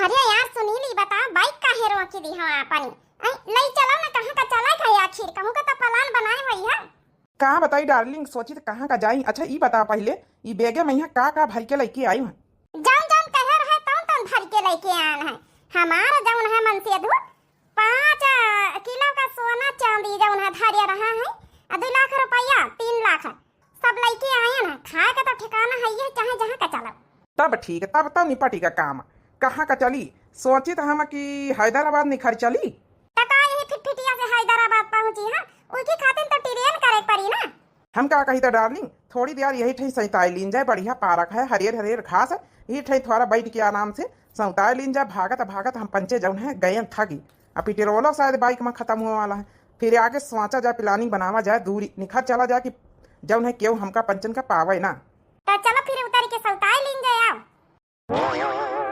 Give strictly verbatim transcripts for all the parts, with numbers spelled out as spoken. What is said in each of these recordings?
अरे यार सुनील, ई बताओ, बाइक काहे रोकी दी हो आपनी? ऐ, लई चलो ना, कहाँ का चला है आखिर? कहूँ का तो प्लान बनाए हुई है। कहाँ बताई डार्लिंग, सोची तो कहाँ का जाई। अच्छा ई बता पहले, ई बैगे में यहाँ का का भर के लेके आई हूँ? जौन जौन कहे रहे तौन तौन भर के लेके आन है। हमार जौन है मन से धू पाँच, अ, किलो का सोना चांदी जौन है धरे रहा है, आ दो लाख रुपया, तीन लाख, सब लेके आयन है। खाए का तो ठिकाना है ये, चाहे जहाँ का चलो। तब ठीक, तब तो निपटी का काम। कहाँ का चली? सोची तो हम कि हैदराबाद निखर चली। तो का यही फिटफिटिया से हैदराबाद पहुँची है? उनकी खातिर तो ट्रेन करे पड़ी ना। हम का कही था डार्लिंग, थोड़ी देर यही ठई सैताई लीन जाए, बढ़िया पार्क है, हरियर हरियर घास है, यही ठई थोड़ा बैठ के आराम से सौताए लीन जाए। भागत भागत हम पंचे जौन है गयन थकी, अब पेट्रोलो शायद बाइक में खत्म हुआ वाला है। फिर आगे सोचा जाए, प्लानिंग बनावा जाए, दूरी निखर चला जाए कि जौन है केहू हमका पंचन का पावे ना। तो चलो फिर उतर के सौताए लीन जाए, आओ।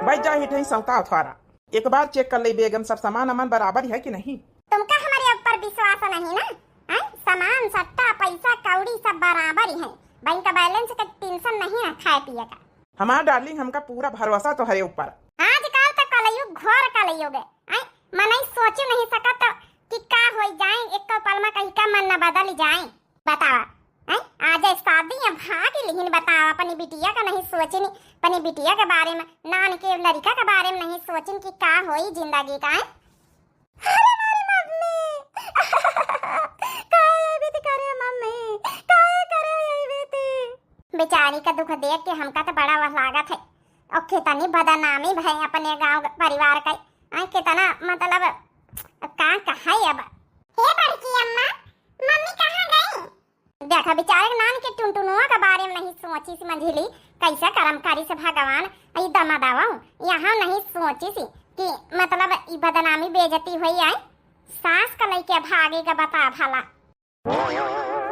बैठ जा, हिठई सौता उठवारा। एक बार चेक कर ले बैग में सब सामान अमान बराबर है कि नहीं? तुमका हमारे ऊपर विश्वास नहीं ना? हैं? सामान, सट्टा, पैसा, कौड़ी सब बराबर ही है। बैंक बैलेंस का टेंशन नहीं है, खाए पिए का। हमार डार्लिंग, हमका पूरा भरोसा तोहरे ऊपर। आजकल तो कलयुग, घोर कलयुग है। हैं? मनई सोच नहीं सकत कि का होई जाए, एक तो पल में कहीं का मन न बदल जाए। बतावा, हैं? आज शादी या भाग लिहिन, बतावा, अपनी बिटिया का नहीं सोचिन, अपनी बिटिया के बारे में, नान के लड़का के बारे में नहीं सोचिन कि का होई जिंदगी का, हैं? अरे मोरी मम्मी, काहे ये बीती करे मम्मी, काहे करे ये बीती? बेचारी का दुख देख के हमका तो बड़ा वह लागत है। और कितनी बदनामी भई अपने गांव परिवार का, हैं? कितना मतलब का कहे अब। हे बड़की अम्मा, मम्मी कहाँ गई? देखा, बेचारे नान के टुनटुनुआ के बारे में नहीं सोचिस मंझिली, कैसे करम करिस भगवान, ई दमदवा यहाँ नहीं सोचिस कि मतलब ई बदनामी बेइज्जती होई आए, सास का लइके भागे का बता भला।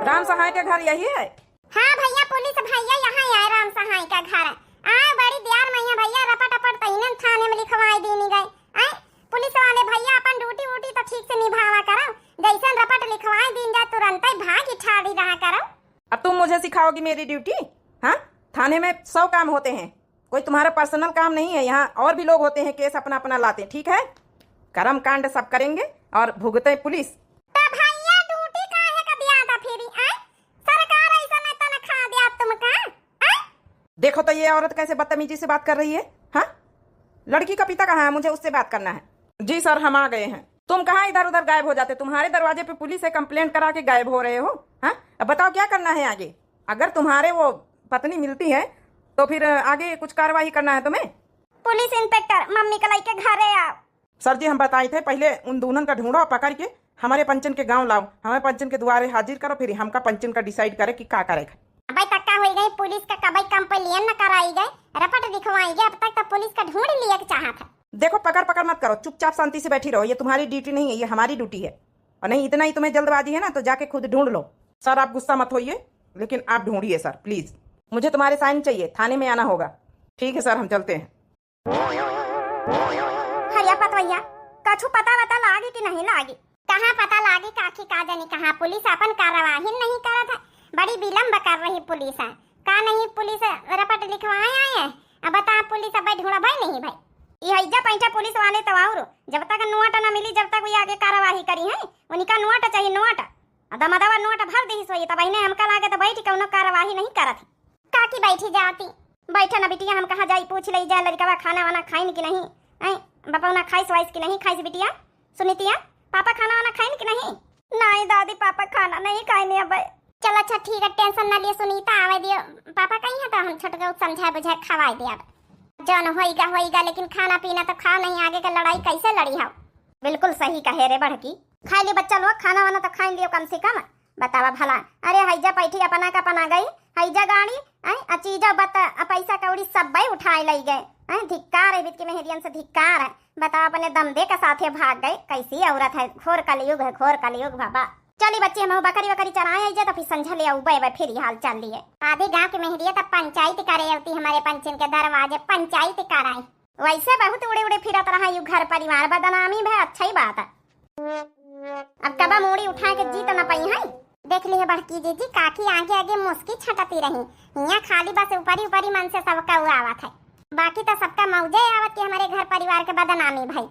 राम सहाय के घर यही है? हाँ भैया, पुलिस भैया यहाँ आए राम सहाय का घर। आ बड़ी दियार मैया भैया रपट अपट तैनन थाने में लिखवाए दीनी गए। आए, पुलिस वाले भैया अपन ड्यूटी वूटी तो ठीक से निभावा करो, जैसन रपट लिखवाए दीन जा तुरंत ही भाग ठाड़ी रहा करो। अब तुम मुझे सिखाओगी मेरी ड्यूटी? हाँ, थाने में सौ काम होते हैं, कोई तुम्हारा पर्सनल काम नहीं है। यहाँ और भी लोग होते हैं, केस अपना अपना लाते हैं, ठीक है? कर्म कांड सब करेंगे और भुगते पुलिस। तो भैया ड्यूटी काहे का दिया था फिर, आए? सरकार ऐसा में तनख्वाह दिया तुमका, आए? देखो तो ये औरत कैसे बदतमीजी से बात कर रही है। हाँ, लड़की का पिता कहाँ है? मुझे उससे बात करना है। जी सर, हम आ गए हैं। तुम कहाँ इधर उधर गायब हो जाते? तुम्हारे दरवाजे पे पुलिस है, कंप्लेंट करा के गायब हो रहे हो। हाँ, अब बताओ क्या करना है आगे? अगर तुम्हारे वो पत्नी मिलती है तो फिर आगे कुछ कार्यवाही करना है तुम्हें? पुलिस इंस्पेक्टर, मम्मी के लइके घरे आओ। सर जी, हम बताई थे, पहिले उन दूनन का ढूंढो, पकड़ के हमारे पंचन के गांव लाओ, हमारे पंचन के दुआरे हाजिर करो, फिर हमका पंचन का डिसाइड करे कि का करे। अबे तक्का होई गई, पुलिस का कबई कंप्लेन न कराई गए, रपट लिखवाई गए, अब तक तो पुलिस का ढूंढ लिए के चाहत है। देखो, पकड़ पकड़ मत करो, चुपचाप शांति से बैठी रहो, ये तुम्हारी ड्यूटी नहीं है, ये हमारी ड्यूटी है। और नहीं, इतना ही तुम्हें जल्दबाजी है ना तो जाके खुद ढूंढ लो। सर, आप गुस्सा मत होइए, लेकिन आप ढूंढिए सर, प्लीज। मुझे तुम्हारे साइन चाहिए, थाने में आना होगा। ठीक है सर, हम चलते हैं। हरिया पतवैया, कछु पता वता लागी कि नहीं लागी? कहाँ पता लागी काकी, का जानी कहाँ, पुलिस अपन कार्यवाही नहीं करत है, बड़ी विलम्ब कर रही पुलिस है। का नहीं पुलिस रपट लिखवाए आए हैं? अब बता पुलिस अब ढूंढा भाई नहीं भाई। ई हैजा पैठा पुलिस वाले तो और जब तक नोट ना मिली, जब तक वो आगे कार्यवाही करी है, उनका नोट चाहिए, नोट। आ दमदवा नोट भर दी सोई, तब इन्हें हमका लागे तो बैठ कौनो कार्यवाही नहीं करत है। काकी बैठी जाती। बैठा ना बिटिया, हम कहाँ जाई, पूछ ले जा लड़कवा खाना वाना खाइन कि नहीं, हैं? बपौना खाइस वाइस कि नहीं खाइस बिटिया? सुनीतिया, पापा खाना वाना खाइन कि नहीं? नहीं दादी, पापा खाना नहीं खाइन अब। चल अच्छा ठीक है, टेंशन ना लिए सुनीता, आवे दियो, पापा कहीं है तो हम छोटका समझाए बुझाए खवाए दिया। जौन होइगा होइगा, लेकिन खाना पीना तो खाओ, नहीं आगे का लड़ाई कैसे लड़ी हो? बिल्कुल सही कहे रे बड़की। खाई ली बच्चा लोग, खाना वाना तो खाई लियो कम से कम। बतावा भला, अरे हैजा पैठी अपना का पना गई, हैजा गाड़ी, हैं, आ चीजा बत, आ पैसा कौड़ी सब भाई उठाए लई गए, हैं, धिक्कार है बितकी मेहरियन से, धिक्कार है। बतावा अपने दमदे का साथे भाग गए, कैसी औरत है, घोर कलयुग है, घोर कलयुग बाबा। चली बच्ची, हम बकरी वकरी चराए आई जा, तो फिर संझा ले आऊ बे, बे फिर हाल चाल लिए। आधी गांव की मेहरिया तब पंचायत करे अवती, हमारे पंचन के दरवाजे पंचायत कराए। वैसे बहुत उड़े उड़े फिरत रहा यू घर परिवार, बदनामी भे, अच्छा ही बात है। अब कबा मूड़ी उठा के जीत न पाई है। देख ली है बड़की जीजी, काकी आगे आगे मुस्की छटती रही, हियां खाली बस ऊपरी ऊपरी मन से सब कौआ आवत है। बाकी तो सबका मौजे आवत कि हमरे घर परिवार के बदनामी भई।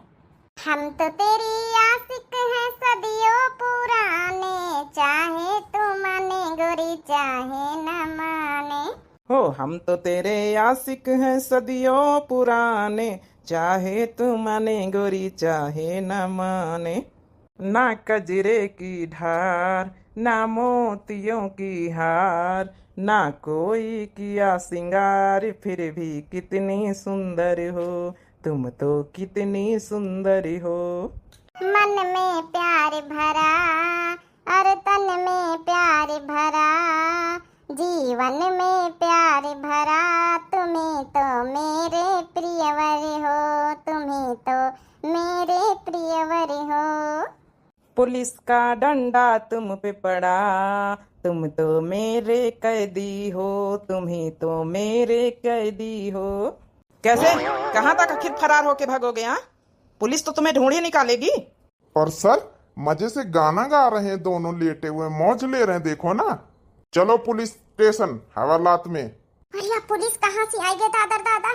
हम तो तेरी आशिक हैं सदियों पुराने, चाहे तू माने गोरी चाहे न माने। हो, हम तो तेरे आशिक हैं सदियों पुराने, चाहे तू माने गोरी चाहे न माने। ना कजरे की धार, ना मोतियों की हार, ना कोई किया सिंगार, फिर भी कितनी सुंदर हो, तुम तो कितनी सुंदर हो। मन में प्यार भरा और तन में प्यार भरा, जीवन में प्यार भरा, तुम्हें तो मेरे प्रियवर हो, तुम्हें तो मेरे प्रियवर हो। पुलिस का डंडा तुम पे पड़ा, तुम तो मेरे कैदी हो, तुम ही तो मेरे कैदी हो। कैसे, कहाँ तक आखिर फरार होके भागोगे, हाँ? पुलिस तो तुम्हें ढूंढ ही निकालेगी। और सर, मजे से गाना गा रहे हैं दोनों, लेटे हुए मौज ले रहे हैं, देखो ना। चलो पुलिस स्टेशन हवालात में। अरे, अब पुलिस कहाँ से आई गे दादर दादा?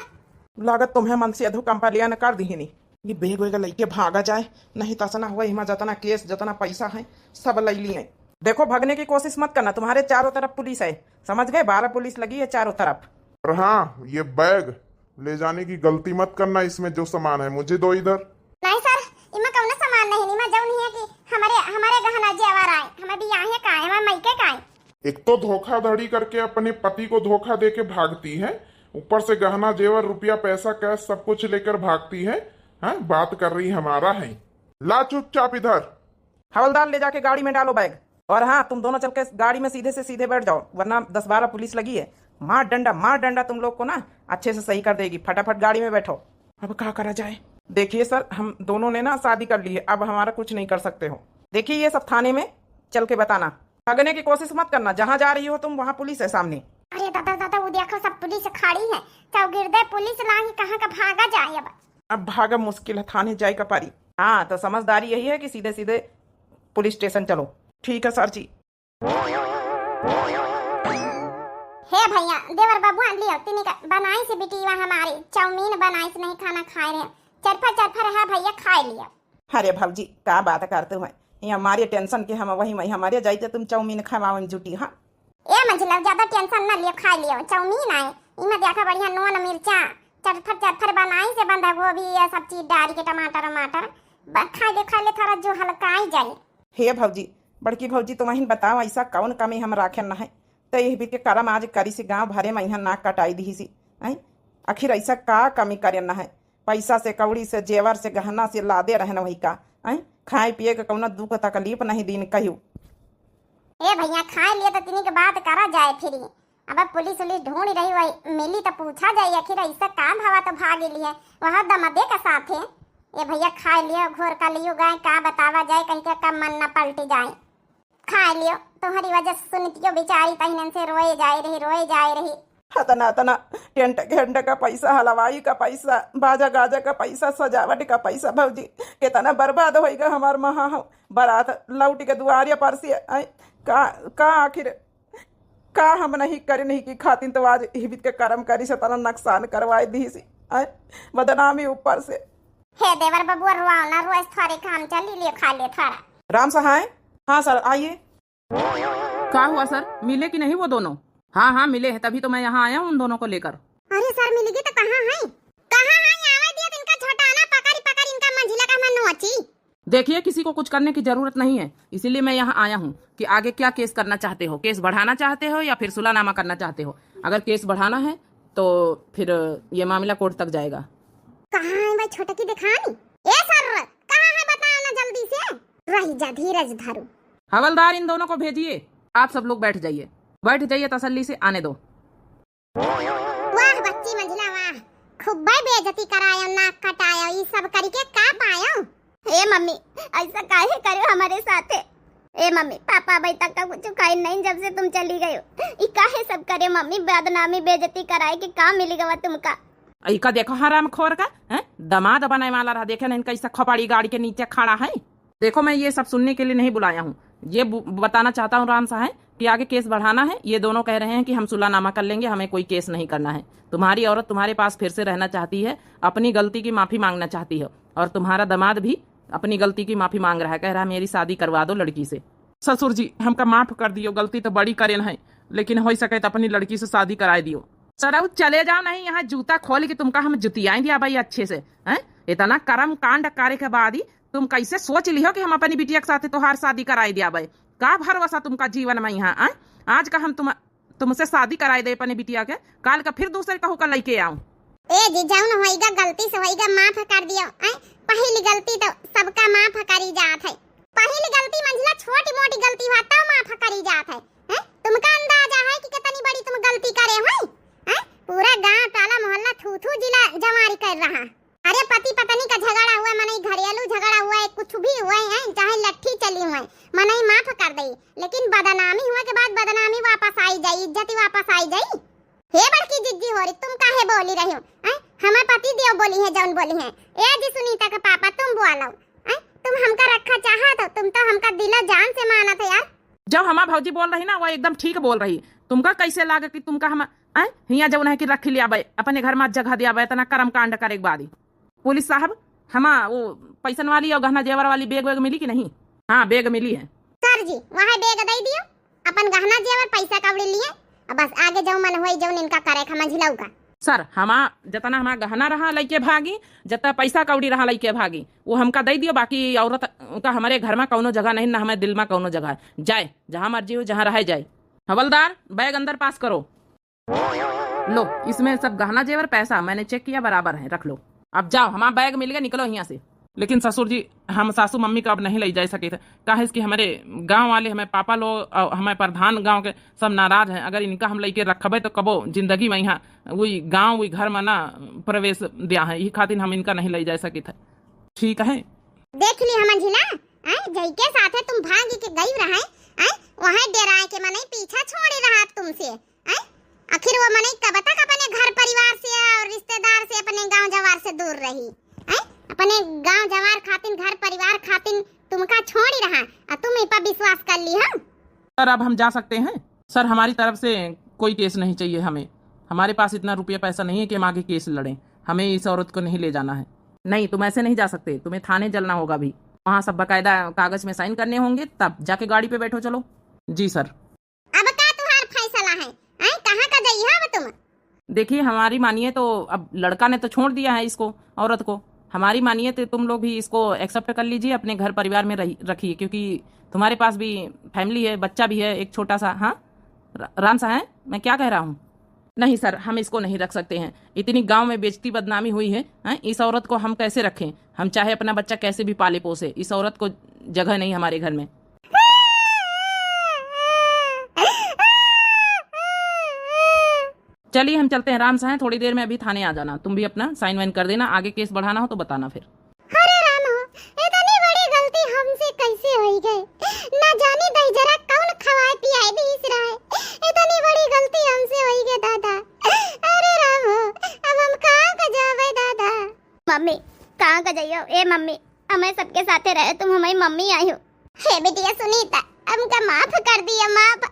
लागत तुम्हें मन से अधो कंपलिया न कर दीहिनी। ये बैग वैग लइके भागा जाए, नहीं तो ऐसा ना हुआ, इमा जतना केस, जतना पैसा है, सब लइ लिए। देखो, भगने की कोशिश मत करना, तुम्हारे चारों तरफ पुलिस है, समझ गए? बारह पुलिस लगी है चारों तरफ। और हाँ, ये बैग ले जाने की गलती मत करना, इसमें जो सामान है मुझे दो इधर। नहीं सर, इमा कौनो सामान नहीं, इमा जौन ही है कि हमारे, हमारे गहना जेवर आए, हमारे बियाहे का आए, हमारे मइके का आए। एक तो धोखाधड़ी करके अपने पति को धोखा दे के भागती है, ऊपर से गहना जेवर, रुपया, पैसा, कैश सब कुछ लेकर भागती है। हाँ, बात कर रही हमारा है। ला चुपचाप इधर। हवलदार, ले जाके गाड़ी में डालो बैग। और हाँ, तुम दोनों चल के गाड़ी में सीधे से सीधे बैठ जाओ, वरना दस बारह पुलिस लगी है। मार डंडा, मार डंडा तुम लोग को ना अच्छे से सही कर देगी। फटाफट गाड़ी में बैठो। अब का करा जाए? देखिए सर, हम दोनों ने ना शादी कर ली है, अब हमारा कुछ नहीं कर सकते हो। देखिए, ये सब थाने में चल के बताना। भागने की कोशिश मत करना, जहाँ जा रही हो तुम, वहाँ पुलिस है सामने। अरे दादा, दादा, वो देखो, सब पुलिस खड़ी है। चौगिरदे पुलिस लाही, कहाँ का भागा जाए अब? अब भागा मुश्किल है, थाने जाए का पारी। हाँ, तो समझदारी यही है कि सीधे सीधे पुलिस स्टेशन चलो। ठीक है सर जी। हे भैया, देवर बबुआ, लियो, तिनी का बनाइस बिटिया हमारी, चाउमीन बनाइस, नहीं खाना खाए रहे, चरफर चरफर है भैया, खाए लियो। अरे भौजी, का बात करते हो? ये हमारे टेंशन के हम वही, वही हमारे जाइते तुम चाउमीन खवावन जुटी, हाँ? ए मंझिला, ज्यादा टेंशन ना लियो, खाए लियो, चाउमीन आए, इमा देखा बढ़िया नून मिर्चा, चरफर चरफर बनाइस, बंधा गोभी, ये सब चीज डाल के, टमाटर वमाटर, ब-, खाए ले, खाए ले, थोड़ा जो हल्काई जाए। हे भौजी, बड़की भौजी, तुमहिन बताओ, ऐसा कौन कमी हम राखेन न है? त एह बीत के करम आज करिस गाँव भरे में इहाँ नाक कटाई दिहिसी। हैं? आखिर ऐसा का कमी करेन न है? पैसा से, कौड़ी से, जेवर से, गहना से लादे रहेन वही का। हैं? खाए पिए के कौनो दुख तकलीफ नहीं दीन कहियो। ए भैया, खाए लिए तो तिनी के बात करा जाए फिरी। अब पुलिस उलिस ढूंढ रही, वही मिली तो पूछा जाए, आखिर ऐसा का भवा तो भाग गेली है, वह दमदे के साथ है। ए भैया, खाए लियो, घोर का लियो गाय, का बतावा जाए, कहीं के कब मन न पलट जाए। खाए लियो, तुम्हारी वजह से सुनतियो बेचारी तहिनन से रोए जाए रही, रोए जाए रही। अतना, अतना टेंट घेंट का पैसा, हलवाई का पैसा, बाजा गाजा का पैसा, सजावट का पैसा, भौजी, कितना बर्बाद होइगा हमार महा हो। बारात लौट के दुआरे पर से, आय, का, का आखिर का हम नहीं करे नहीं की खातिन तो आज हिबित के करम करी से तना नुकसान करवाए दी सी, आय, बदनामी ऊपर से। हे देवर बबुआ, रोआओ ना, रोज थोड़े काम चली, ले खा ले थोड़ा। राम सहाय। हाँ सर, आइए। क्या हुआ सर, मिले कि नहीं वो दोनों? हाँ, हाँ, मिले हैं, तभी तो मैं यहाँ आया हूँ उन दोनों को लेकर। अरे सर, मिल गए तो कहाँ है? कहाँ है? आवे दिया तो इनका झोटाना पकड़ी पकड़ी इनका मंझिला का मन नोची। देखिए, किसी को कुछ करने की जरूरत नहीं है, इसीलिए मैं यहाँ आया हूँ कि आगे क्या केस करना चाहते हो, केस बढ़ाना चाहते हो या फिर सुलहनामा करना चाहते हो? अगर केस बढ़ाना है तो फिर ये मामला कोर्ट तक जाएगा। कहाँ है भाई छोटकी दिखानी? ए सर, कहाँ है बताओ ना जल्दी से। रही जा, धीरज धरो। हवलदार, इन दोनों को भेजिए, आप सब लोग बैठ जाइए, बैठ जाइए, तसल्ली से आने दो। वाह बच्ची मंझिला वाह, खूब्बे बेइज्जती करायो, नाक कटायो, ई सब करिके का पायो? ए मम्मी, ऐसा काहे करो हमारे साथे? ए मम्मी, पापा अभी तक का कुछ खाए नहीं जब से तुम चली गई हो। ई काहे सब करे मम्मी, बदनामी बेइज्जती कराए के का मिली गवा तुमका? इका देखो हरामखोर का, हैं? दामाद बनाए वाला रहा, देखे ना इनका ऐसा खोपड़ी गाड़ के नीचे खड़ा है। देखो, मैं ये सब सुनने के लिए नहीं बुलाया हूँ। ये बु-, बताना चाहता हूँ राम सहाय कि आगे केस बढ़ाना है। ये दोनों कह रहे हैं कि हम सुलहनामा कर लेंगे, हमें कोई केस नहीं करना है। तुम्हारी औरत तुम्हारे पास फिर से रहना चाहती है, अपनी गलती की माफी मांगना चाहती है, और तुम्हारा दामाद भी अपनी गलती की माफी मांग रहा है, कह रहा है, "मेरी शादी करवा दो लड़की से।" ससुर जी, हमका माफ कर दियो, गलती तो बड़ी करेन है, लेकिन हो सके तो अपनी लड़की से शादी कराए दियो। सरऊ चले जाओ, नहीं यहाँ जूता खोल के तुमका हम जुतियाई दिया भाई अच्छे से, हैं? इतना कर्म कांड करे के बाद ही तुम कैसे सोच लिहो कि हम अपनी बिटिया के साथ तोहार शादी कराए दिया भाई? का भरोसा तुमका जीवन में यहाँ, हैं? आज का हम तुम, तुमसे शादी कराए दे अपनी बिटिया के, काल का फिर दूसरे कहू का लइके आऊं। ए जी, जौन होइगा गलती से होइगा, माफ कर दियो, हैं? पहली गलती तो सबका माफ करी जात है, पहली गलती मंझिला छोटी मोटी गलती हुआ तो माफ करी जात है, हैं? तुमका अंदाजा है कि कितनी बड़ी तुम गलती करे हो, हैं? पूरा गांव टाला मोहल्ला थू थू जिला जमारी कर रहा। अरे पति पत्नी का झगड़ा हुआ, मनई घरेलू झगड़ा हुआ है, कुछ भी हुआ है, चाहे लट्ठी चली हुआ है, मनई माफ कर दे, लेकिन बदनामी हुआ के बाद बदनामी वापस आई जाई, इज्जत ही वापस आई जाई। हे बड़की जिज्जी होरी, तुम काहे बोली रही हो, हैं? हमार पति देव बोली है, जौन बोली है। ए जी सुनीता के पापा, तुम बोलो, हैं? तुम हमका रखा चाहत हो, तुम तो हमका दिलो जान से मानत है यार। जब हमार भौजी बोल रही ना, वो एकदम ठीक बोल रही। तुमका कैसे लागे कि तुमका हम, हैं? हियाँ जौन है कि रख लिया बे, अपने घर में जगह दिया बे, इतना कर्म कांड करे के बाद ही। पुलिस साहब, हमा वो पैसन वाली और गहना जेवर वाली बैग वैग मिली कि नहीं? हाँ, बैग मिली है। सर जी, वहाँ बैग दे दियो, अपन गहना जेवर पैसा कौड़ी लिए, अब बस आगे जौन मन होई, जौन इनका करे खा मंझिलऊ का। सर, हमा, जतना हमा गहना रहा लइके भागी, जतना पैसा कौड़ी रहा लइके भागी, वो हमका दे दियो, बाकी औरत का हमारे घर में कौनो जगह नहीं, ना हमारे दिल में कौनो जगह है। जाए, जहाँ मर्जी हो, जहाँ रहे जाए। हवलदार, बैग अंदर पास करो। लो, इसमें सब गहना जेवर, पैसा मैंने चेक किया, बराबर है, रख लो। अब जाओ, हमारा बैग मिल गया, निकलो यहाँ से। लेकिन ससुर जी, हम सासू मम्मी का अब नहीं ले जा सके थे, काहे कि हमारे गांव वाले, हमारे पापा लोग और हमारे प्रधान गांव के सब नाराज हैं। अगर इनका हम लेके रखबे तो कबो जिंदगी में यहाँ वही गांव, वही घर में ना प्रवेश दिया है, यही खातिर हम इनका नहीं ले जा सके थे। ठीक है, देख ली हम मंझिला, आय, जइके साथे तुम भागी के गई रहे, आय, वहाँ डेराए के मनई पीछा छोड़े रहा तुमसे, आय, आखिर वो मनई कब तक अपने घर परिवार से और रिश्तेदार से, अपने गांव जवार से दूर रही, आय, अपने गांव जवार खातिन, घर परिवार खातिन तुमका छोड़ी रहा, आ तुम ए पर विश्वास कर ली हो? सर, अब हम जा सकते हैं? सर, हमारी तरफ से कोई केस नहीं चाहिए हमें। हमारे पास इतना रुपया पैसा नहीं है कि हम आगे केस लड़ें। हमें इस औरत को नहीं ले जाना है। नहीं, तुम ऐसे नहीं जा सकते, तुम्हें थाने चलना होगा अभी। वहाँ सब बाकायदा कागज में साइन करने होंगे, तब जाके गाड़ी पे बैठो, चलो। जी सर। अब का तुम्हारा फैसला है? हैं, कहाँ का जइहो अब तुम? देखिए, हमारी मानिए तो अब लड़का ने तो छोड़ दिया है इसको, औरत को। हमारी मानिए तो तुम लोग भी इसको एक्सेप्ट कर लीजिए, अपने घर परिवार में रही, रखिए, क्योंकि तुम्हारे पास भी फैमिली है, बच्चा भी है एक छोटा सा। हाँ, र-, राम सा है, मैं क्या कह रहा हूँ? नहीं सर, हम इसको नहीं रख सकते हैं। इतनी गांव में बेइज्जती बदनामी हुई है, हैं? इस औरत को हम कैसे रखें? हम चाहे अपना बच्चा कैसे भी पाले पोसे, इस औरत को जगह नहीं हमारे घर में। चलिए, हम चलते हैं। राम सा है, थोड़ी देर में अभी थाने आ जाना, तुम भी अपना साइन वाइन कर देना, आगे केस बढ़ाना हो तो बताना फिर। अरे राम हो, इतनी बड़ी गलती हमसे कैसे होई गए? ना जानी दहिजरा कौन खवाए पियाए दीस रहे। इतनी बड़ी गलती हमसे होई गए दादा। अरे राम हो, अब हम कहाँ का जावे दादा? मम्मी, कहाँ का जाइयो? ए मम्मी, हमें सबके साथे रहे, तुम हमारी मम्मी आई हो। हे बिटिया सुनीता, हमका माफ कर दिया, माफ।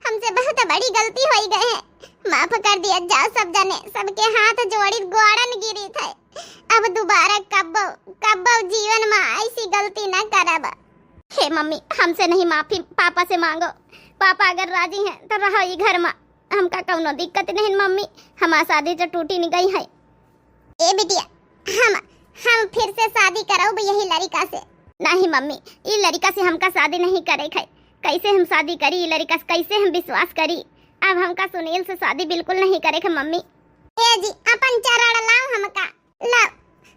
हमसे बहुत बड़ी गलती होई गए है, माफ कर दिया। जाओ सब जने, सबके हाथ जोड़ी गोड़न गिरी थे। अब दोबारा कब्बो, कब्बो जीवन में ऐसी गलती ना करब। हे मम्मी, हमसे नहीं माफी, पापा से मांगो। पापा अगर राजी हैं तो रहो ई घर में, हमका कौनो दिक्कत नहीं मम्मी, हमार शादी तो टूटी नहीं गई है। ए बिटिया, हम, हम फिर से शादी करब यही लड़िका से। नहीं मम्मी, ई लड़िका से हमका शादी नहीं करे है। कैसे हम शादी करी ई लड़िका से, कैसे हम विश्वास करी? अब हमका सुनील से शादी बिल्कुल नहीं करे है मम्मी। ए जी, अपन चरण लाओ हमका, लाओ,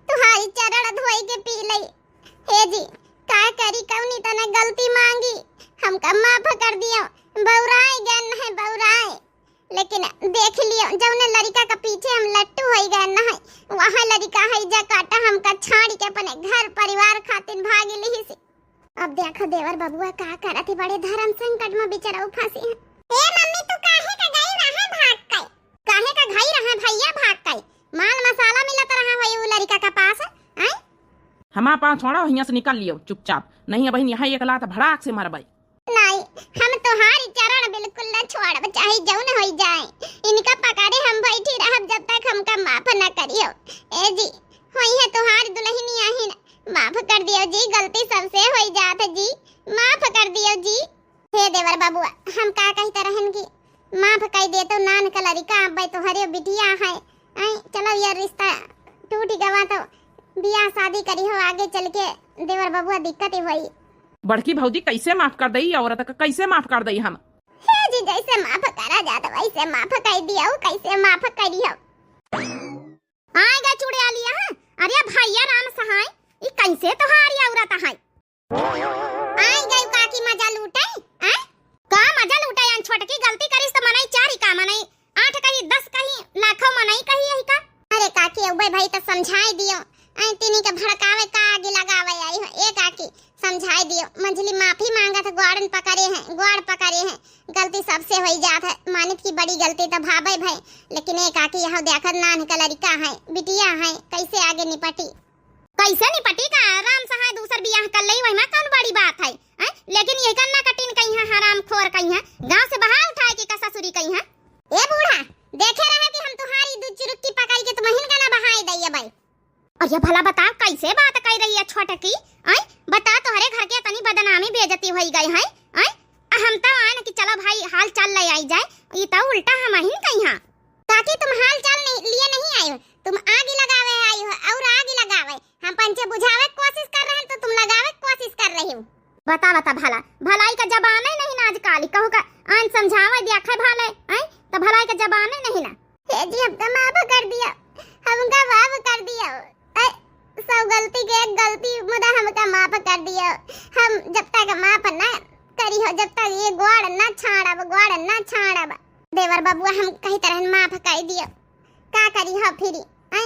तुहारी चरण धोई के पी लई। हे जी, का करी, कौनी तना गलती मांगी, हमका माफ कर दियो, बौराए गए नहीं, बौराए। लेकिन देख लियो, जौने लड़िका के पीछे हम लट्टू होई गए ना है, वहाँ लड़िका है जा काटा हमका छाड़ी के अपने घर परिवार खातिर भागी लिहिस। अब देखो देवर बबुआ का करत है, बड़े धर्म संकट में बेचारा फंसे हैं। ए मम्मी, तू काहे का गई रहे भाग के? काहे का गई रहे भैया भाग के? माल मसाला मिलत रहा होई उ लड़िका के पास, हैं? हमार पाँव छोड़ो, हियाँ से निकल लियो चुपचाप, नहीं अब यहाँ एक लात भड़ाक से मरबई। नहीं, हम तोहारी चरण बिल्कुल न छोड़ब, चाहे जौन होई जाए। इनका पकड़े हम बैठी रहब, जब तक हमका माफ न करियो। ए जी, होई है तोहार दुल्हनिया ही न, माफ कर दियो जी, गलती सबसे होई जात है जी, माफ कर दियो जी। हे देवर बबुआ, हम का कहते रहन कि माफ कर दे तो नान का लड़िका अब्बे तोहरे बिटिया है। आई, चलो यार, रिश्ता टूट गवा तो बियाह शादी करी हो, आगे चल के देवर बबुआ दिक्कत ही होई। बड़की भौजी कैसे माफ कर दई औरत का, कैसे माफ कर दई हम? हे जी, जैसे माफ करा जात वैसे माफ कर दियो, कैसे माफ करी हो? आए गा चुड़ैलिया, हाँ? अरे भैया राम सहाय, ई कैसे तोहारी औरत है? आए गई काकी मजा लूटे, आए? का मजा लूटे? अन छोटकी गलती करिस त मनई चारी का मनई, आठ कही, दस कही, लाखों मनई कही यही का? अरे काकी, अउबे भाई त समझाए दियो, आई तिनी के भड़कावे का आगी लगावे आई हो। ए काकी, समझाए दियो, मंझली माफी मांगत है, ग्वाड़न पकड़े हैं, ग्वाड़ पकड़े हैं, गलती सबसे होई जात है, मानित की बड़ी गलती त भावे भाई, लेकिन ए काकी, यह देखत नान का लड़िका है, बिटिया है, कैसे आगे निपटी? कैसे निपटी का? राम सहाय दूसर बियाह कर लई, वही में कौन बड़ी बात है, हैं? लेकिन ये कन्ना कटीन कहीं है, हराम खोर कहीं है, गांव से बहा उठाए की का ससुरी कहीं है। ए बूढ़ा, देखे रहे कि हम तुम्हारी दू चुरुक्की पकड़ के तुम्हें का ना बहाए दइए भाई। और ये भला बताओ, कैसे बात कह रही है छोटकी? आय, बता, तोहरे घर के इतनी बदनामी बेइज्जती होई गई है, आय? आ हम तो आए न कि चलो भाई, हाल चाल ले आई जाए, ये तो उल्टा हम ही कहीं हाँ। काकी, तुम हाल चाल नहीं, लिए नहीं आए हो, तुम आग ही लगावे आए हो और आग ही लगावे। हम पंचे बुझावे कोशिश कर रहे हैं तो तुम लगावे कोशिश कर रही हो। बता, बता भला, भलाई का जबाने नहीं ना आजकल, कहू का आन समझावे दिया खे भले, हैं? तो भलाई का जबाने नहीं ना। हे जी, हमका माफ कर दिया, हमका माफ कर दिया। ए, सब गलती के एक गलती मुदा हमका माफ कर दिया। हम जब तक माफ ना करी हो, जब तक ये ग्वाड़ ना छाड़ब, ग्वाड़ ना छाड़ब। देवर बबुआ, हम कही तरह माफ कर दिया, का करी हो फिर? ए,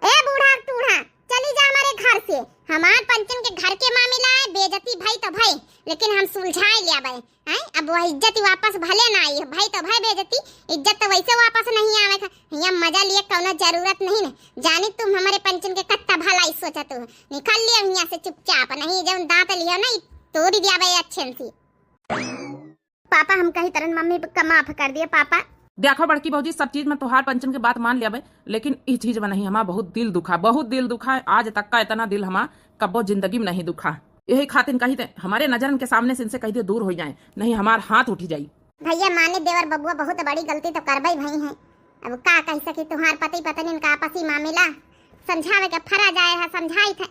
ए बूढ़ा टूढ़ा, चली जा हमारे घर से। हमार पंचन के घर के मामला है, बेइज्जती भई तो भई, लेकिन हम सुलझाए लिया बे। हैं? अब वह इज्जत वापस भले ना आई, भई तो भई बेइज्जती, इज्जत तो वैसे वापस नहीं आवे का। यहाँ मजा लिए कौनो जरूरत नहीं न। जानी तुम हमारे पंचन के कत्ता भलाई सोचा तू। निकल लिया यहाँ से चुपचाप, नहीं जब दांत लियो ना, ई तोड़ दिया बे अच्छे से। पापा, हम कही तरन मम्मी का माफ कर दिया पापा। देखो बड़की भौजी, सब चीज में तोहार पंचन के बात मान लिया बे, लेकिन ई चीज में नहीं। हमार बहुत दिल दुखा, बहुत दिल दुखा है। आज तक का इतना दिल हमार कब्बो जिंदगी में नहीं दुखा। यही खातिर कही थे, हमारे नजरन के सामने से इनसे कही दे दूर हो जाए, नहीं हमार हाथ उठी जाई। भैया माने देवर बबुआ बहुत बड़ी गलती तो करबई भई है। अब का कह सकी, तुम्हार पति पत्नी का आपसी मामला समझावे के फरा जाए है, समझाई थे।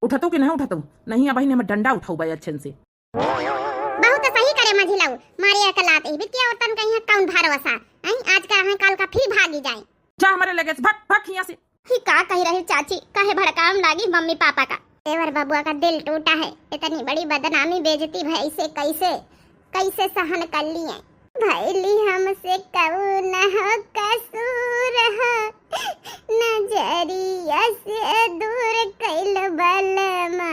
उठतू कि नहीं उठतू? नहीं, अब हम डंडा उठाऊ बे अच्छे से। बहुत सही करे मझिलऊ, मारे एक लात। ई बिटिया औरतन का यहाँ कौन भरोसा? आई आज का है, काल का फिर भागी जाए। जा हमारे लगे से, भग, भग हियाँ से। ही का कही रही चाची, काहे भड़काम लागी मम्मी पापा का? देवर बबुआ का दिल टूटा है, इतनी बड़ी बदनामी बेइज्जती भई से कैसे, कैसे सहन कर लिए? भैली हमसे कौन हो कसूर हो, नजरिया से दूर कैल बलमा।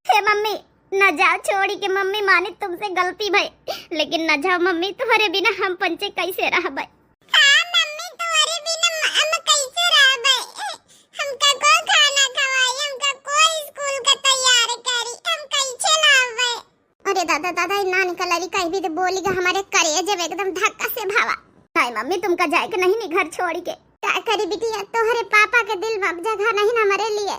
हे मम्मी, न जाओ छोड़ी के मम्मी, मानी तुमसे गलती भई, लेकिन न जाओ मम्मी, तुम्हारे बिना हम पंचे कैसे रहबे? हाँ मम्मी, तुम्हारे बिना म-, हम कैसे रहबे? हमका को खाना खवाई, हमका को स्कूल का तैयार करी, हम कैसे लाबे? अरे दादा, दादा, ई नान का लड़ी कहीं भी तो बोली गा, हमारे करेज में एकदम धक्का से भावा। नहीं मम्मी, तुमका जाए के नहीं नी घर छोड़ी के। का करी बिटिया, तोहरे पापा के दिल में अब जगह नहीं ना हमारे लिए।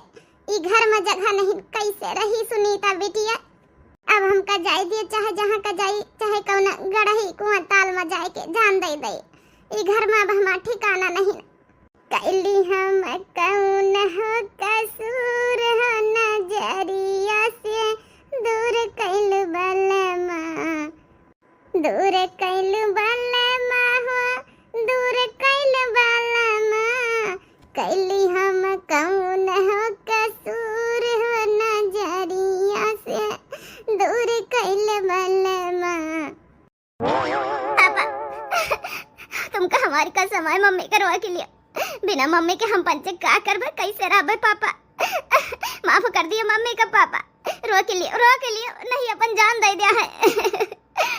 ई घर में जगह नहीं, कैसे रही सुनीता बिटिया? अब हमका जाए दिए, चाहे जहाँ का जाई, चाहे कौन गड़ही कुआं ताल में जाए के जान दे दे। ई घर में अब हमार ठिकाना नहीं। कैली हम कौन हो कसूर हो, नजरिया से दूर कैल बलमा। दूर कैल बलमा हो, दूर कैल बलमा, कैली हम कौन हो कसूर हो, नजरिया से दूर कैल बलमा। पापा, तुमका हमारी कसम है, मम्मी का रोवा के लिए। बिना मम्मी के हम पंचे का करबे, कैसे रहबे पापा? माफ कर दियो मम्मी का पापा, रो के लिए, रो के लिए, नहीं अपन जान दे दिया है।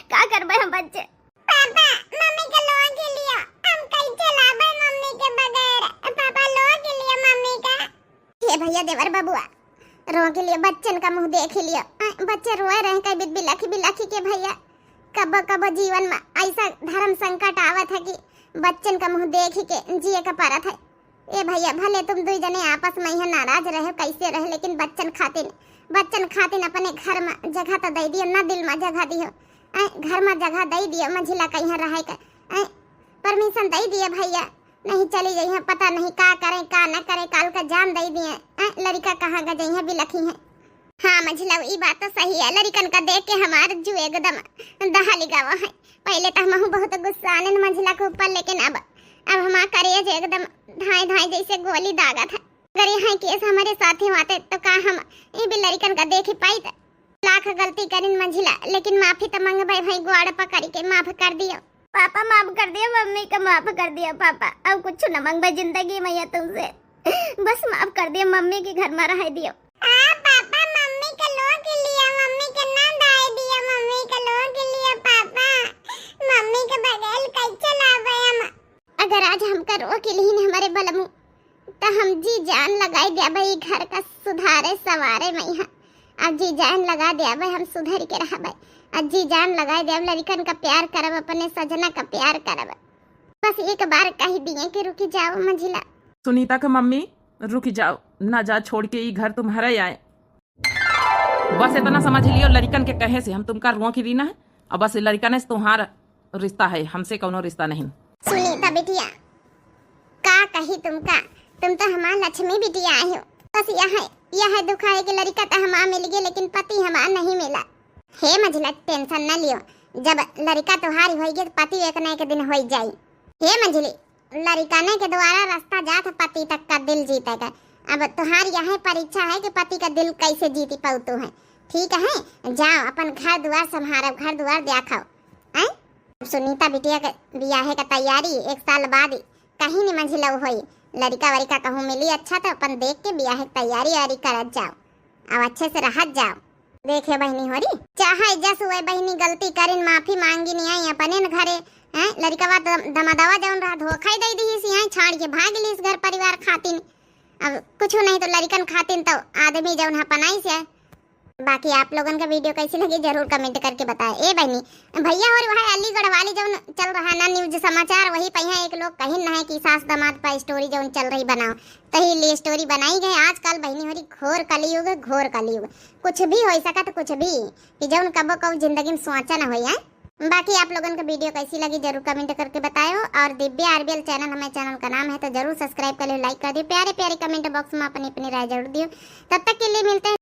का करबे हम पंचे? पापा, मम्मी के लो के लियो, हम कैसे लाबे मम्मी के बगैर? पापा, लो के लियो मम्मी का। हे भैया देवर बबुआ, रो के लियो, बच्चन का मुंह देख लियो। आ, बच्चे रोए रहे कई बिद बिलखी बिलखी के भैया। कबो कबो जीवन में ऐसा धर्म संकट आवत है कि बच्चन का मुँह देख के जिए का परत है। ए भैया, भले तुम दुई जने आपस में यहाँ नाराज रहे, कैसे रहे, लेकिन बच्चन खातिन, बच्चन खातिन अपने घर में जगह तो दे दियो, ना दिल में जगह दियो। ऐ, घर में जगह दे दियो, मंझिला का यहाँ रहे का। ऐ, परमिशन दे दियो भैया, नहीं चली जइहैं, पता नहीं का करें, का न करें, काल का जान दे दिए। ऐ, लड़िका कहाँ ग जइहैं, बिलखी हैं। हाँ मंझिला, ई बात तो सही है, लड़िकन का देख के हमार जू एकदम दहल गवा है। पहले तो हमहू बहुत गुस्सानेन मंझिला के ऊपर, लेकिन अब, अब हमार करेज एकदम धाए धाए जैसे गोली दागत है। अगर यहाँ केस हमारे साथे होते तो का हम ई भी लड़िकन का देख ही पाइत? लाख गलती करिन मंझिला, लेकिन माफी तो मंगबे भाई, गोड़ पकड़ के माफ कर दियो। पापा माफ कर दियो, मम्मी का माफ कर दियो पापा, अब कुछ न मंगबे जिंदगी में ये तुमसे, बस माफ कर दियो, मम्मी के घर में रह दियो। आ पापा, मम्मी के लोग के लिए, मम्मी के ना दाए दियो, मम्मी के लोग के लिए पापा, मम्मी के बगैर कैसे लावे हम? अगर आज हमका रोक लिहिन हमारे बलमू, त हम जी जान लगाए देबे ई घर का सुधारे संवारे में यहाँ। अब जी जान लगा देबे हम सुधर के रहबे। अब जी जान लगाए देब, लड़िकन का प्यार करब, अपने सजना का प्यार करब। बस एक बार कह दिए कि रुकी जाओ मंझिला। सुनीता के मम्मी, रुकी जाओ, ना जा छोड़ के ई घर तुम्हारा आए। बस इतना समझ लियो, लड़िकन के कहे से हम तुमका रोक ही रही ना है। अब बस लड़िकन से तुम्हारा रिश्ता है, हमसे कौनो रिश्ता नहीं। सुनीता बिटिया, का कही तुमका, तुम तो हमार लक्ष्मी बिटिया आयो। बस यह, यह दुख है कि लड़िका तो हमार मिल गए, लेकिन पति हमार नहीं मिला। हे मंझिला, tension न लियो, जब लड़िका तुहारी होई गए, तो पति एक न एक दिन होई जाई। हे मंझिली, लड़िकने के द्वारा रास्ता जात है पति तक का दिल जीते का। अब तुहार यह परीक्षा है कि पति का दिल कैसे जीती पाऊ तू है। ठीक है, जाओ अपन घर दुआर संभारो, घर दुआर देखो। हैं? अब सुनीता बिटिया के बियाहे का तैयारी एक साल बाद कहीं नहीं मंझिला होई। लड़िका वड़िका कहूँ मिली अच्छा तो अपन देख के बियाहे की तैयारी वारी करत जाओ, अब अच्छे से रहत जाओ। देखे बहिनी होरी, चाहे जस हुए बहिनी, गलती करिन, माफी मांगिन आई अपने न घरे। हैं, लड़िकवा दम-, दमदवा जौन रहा धोखा ही दे दिहिस, यहाँ छाड़ के भाग लिस घर परिवार खातिन। अब कुछ नहीं तो लड़िकन खातिन तो आदमी जौन है पनाई से। बाकी आप लोगन का video कैसी लगी जरूर comment करके बताए। ए बहिनी, भैया होरी वह अलीगढ़ वाली जौन चल रहा ना news समाचार, वही पे यहाँ एक लोग कहिन ना है कि सास दामाद पर story जौन चल रही बनाओ, तही लिए story बनाई गए। आजकल बहिनी होरी घोर कलयुग, घोर कलयुग। कुछ भी हो सकत, कुछ भी, कि जौन कबो कबो जिंदगी में सोचा न होई है। बाकी आप लोगन का video कैसी लगी जरूर comment करके बतायो। और दिव्या आरबीएल channel हमारे channel का नाम है, तो जरूर subscribe कर लियो, like कर दियो, प्यारे प्यारे comment box में अपनी अपनी राय जरूर दियो। तब तक के लिए मिलते हैं।